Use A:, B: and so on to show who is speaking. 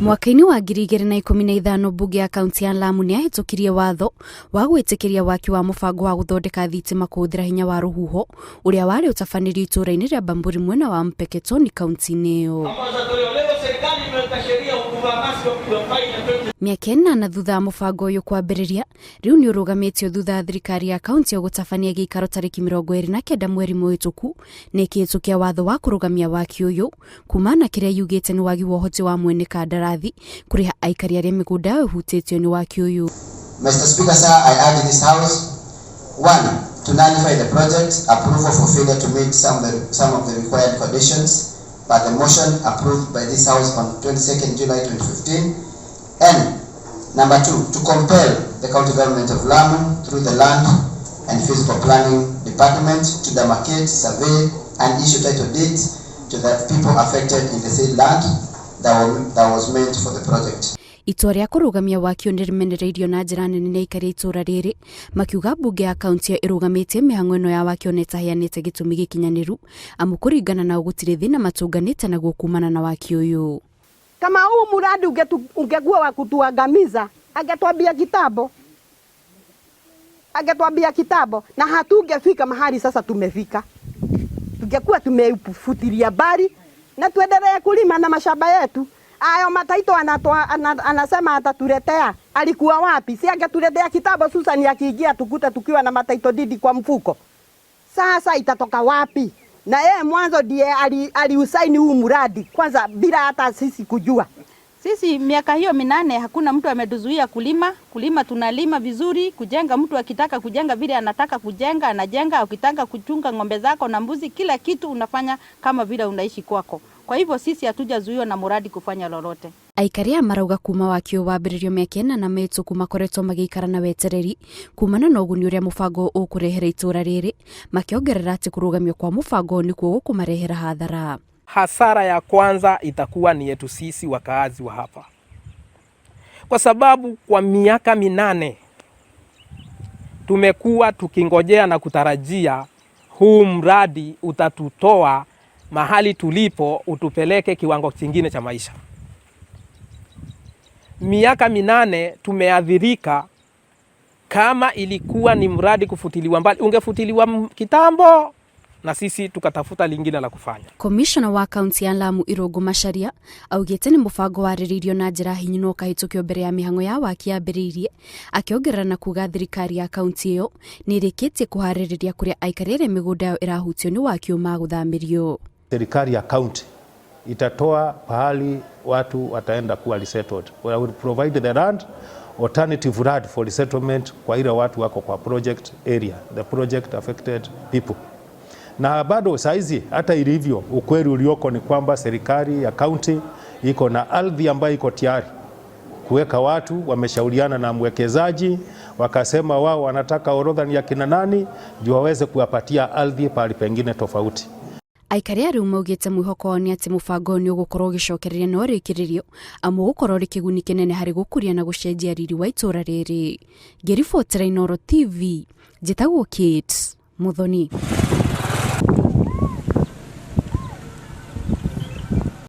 A: Mwaka-inĩ wa 2015, mbunge ya kaunti ya Lamu nĩ yahĩtũkirie watho wa gwĩtĩkĩria waki wa mũbango wa gũthondeka thitima kũhũthĩra hinya wa rũhuho, ũrĩa warĩ ũtabanĩrio itũũra-inĩ rĩa Bamburi, mwena wa Mpeketoni, kaunti-inĩ ĩyo. Mĩaka 8 thutha wa mũbango ũyũ kwambĩrĩria, rĩu nĩ ũrũgamĩtio thutha wa thirikari ya kaunti ĩyo gũtabania gĩikaro tarĩki 29 mweri mũhĩtũku, nĩ ĩkĩhĩtũkia watho wa kũrũgamia waki ũyũ kumana na kĩrĩa yugĩte nĩ wagi wa ũhoti wa mwene kandarathi kũrĩha aikari arĩa mĩgũnda yao ĩhutĩtio nĩ waki ũyũ.
B: Mr. Speaker, sir, I urge this House, one, to nullify the project approval for failure to meet some of the required conditions by the motion approved by this House on 22nd July 2015, and number two, to compel the county government of Lamu through the Land and Physical Planning Department to demarcate, survey, and issue title deeds to the people affected in the said land that was meant for the project.
A: Itua rĩa kũrũgamia waki ũyũ nĩ rĩmenereirio na njĩra nene nĩ aikari a itũũra rĩrĩ, makiuga mbunge ya kaunti ĩyo ĩrũgamĩtie mĩhang'o ĩno ya waki ona ĩtaheanĩte gĩtũmi gĩkinyanĩru, amu kũringana nao gũtirĩ thĩna matũnganĩte naguo kumana na waki ũyũ.
C: Kama huu mradi ungekuwa wa kutuangamiza, angetuambia kitambo, angetuambia kitambo, na hatungefika mahali sasa tumefika. Tungekuwa tumefutilia mbali na tuendelee kulima na mashamba yetu. Ayo mataito anasema atatuletea, alikuwa wapi? Si angetuletea kitambo? Susan akiingia tukute tukiwa na matitle deed kwa mfuko. Sasa itatoka wapi? Na yeye mwanzo ndiye aliusaini huu mradi kwanza bila hata sisi kujua.
D: Sisi miaka hiyo 8 hakuna mtu ametuzuia kulima. Kulima tunalima vizuri, kujenga mtu akitaka kujenga vile anataka kujenga anajenga, ukitaka kuchunga ng'ombe zako na mbuzi, kila kitu unafanya kama vile unaishi kwako. Kwa hivyo sisi hatujazuiwa na muradi kufanya lolote.
A: Aikari aya marauga kuma waki ũyũ wambĩrĩrio mĩaka 8 mĩhĩtũku, makoretwo magĩikara na wetereri kumana na ũguni ũrĩa mũbango ũkũrehera itũũra rĩrĩ, makĩongerera atĩ kũrũgamio kwa mũbango ũyũ nĩkuo gũkũmarehera hathara.
E: Hasara ya kwanza itakuwa ni yetu sisi wakaazi wa hapa, kwa sababu kwa miaka 8 tumekuwa tukingojea na kutarajia huu mradi utatutoa mahali tulipo utupeleke kiwango kingine cha maisha. Miaka 8 tumeathirika. Kama ilikuwa ni mradi kufutiliwa mbali, ungefutiliwa kitambo na sisi tukatafuta lingine la kufanya.
A: Komishona wa kaunti ya Lamu, Irungu Macharia, augĩte nĩ mũbango warĩrĩirio na njĩra hinyu na ũkahĩtũkio mbere ya mĩhang'o ya waki yambĩrĩirie, akĩongerera na kuga thirikari ya kaunti ĩyo nĩ ĩrĩkĩtie kũharĩrĩria kũrĩa aikari arĩa mĩgũnda yao ĩrahutio nĩ waki ũyũ magũthamĩrio.
F: Serikali ya kaunti itatoa pahali watu wataenda kuwa resettled. We will provide the land, alternative land for resettlement kwa ile watu wako kwa project area, the project affected people. Na bado saizi hata ilivyo, ukweli ulioko ni kwamba serikali ya kaunti iko na ardhi ambayo iko tayari kuweka watu. Wameshauriana na mwekezaji, wakasema wao wanataka orodha ni ya kina nani ndio waweze kuwapatia ardhi pahali pengine tofauti.
A: Aikari a rĩu maugĩte mwĩhoko wao nĩ atĩ mũbango ũyũ nĩ ũgũkorwo ũgĩcokereria na ũrĩkĩrĩrio, amu ũgũkorwo ũrĩ kĩguni kĩnene harĩ gũkũria na gũcenjia riri wa itũũra rĩrĩ. Ngĩribotera Inooro TV, njĩtagwo Kate Muthoni.